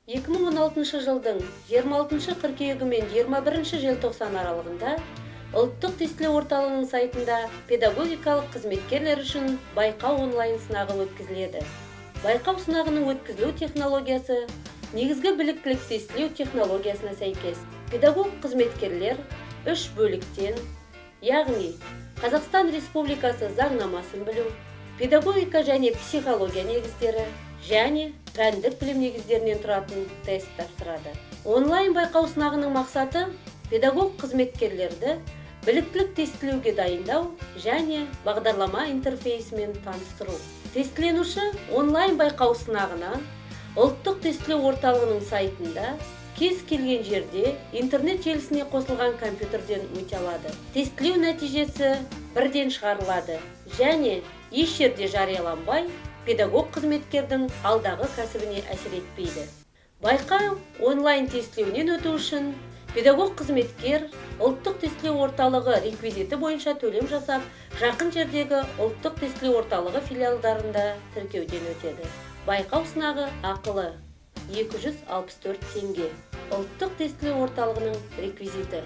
2016 жылдың 26 қыркүйегі мен 21 желтоқсан аралығында Ұлттық тестілеу орталығының сайтында педагогикалық қызметкерлер үшін байқау онлайн сынағы өткізіледі. Байқау сынағының өткізілу технологиясы негізгі біліктілік тестілеу технологиясына сәйкес. Педагог қызметкерлер үш бөліктен, яғни Қазақстан Республикасы заңнамасын білу, педагогика және психология негіздері және пәндік білім негіздерінен тұратын тест тапсырады. Онлайн байқау сынағының мақсаты – педагог қызметкерлерді біліктілік тестілеуге дайындау және бағдарлама интерфейсімен таныстыру. Тестіленуші онлайн байқау сынағынан Ұлттық тестілеу орталығының сайтында кез келген жерде интернет желісіне қосылған компьютерден өте алады. Тестілеу нәтижесі бірден шығарылады және еш жерде жарияланбай, педагог қызметкердің алдағы кәсібіне әсер етпейді. Байқау онлайн тестілеуінен өту үшін педагог қызметкер Ұлттық тестілеу орталығы реквизиті бойынша төлем жасап, жақын жердегі Ұлттық тестілеу орталығы филиалдарында тіркеуден өтеді. Байқау сынағы ақылы, 264 теңге. Ұлттық тестілеу орталығының реквизиті.